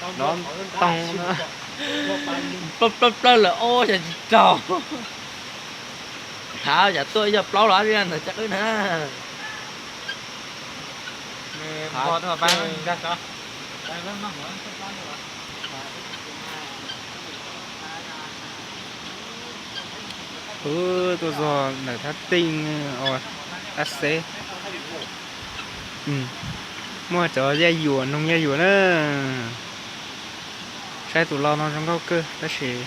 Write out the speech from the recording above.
Nov ntoo na, plaub plaub plaub lawm ob xyov tsis raug. Thaum yam tuaj yog plaub los ntawm caj qwb na. Tuaj txog ntawm thab teej, ab xeb, muaj cov yaj yuam, noog yaj yuam na. Saib tus lo no zoo nkauj kawg tab sis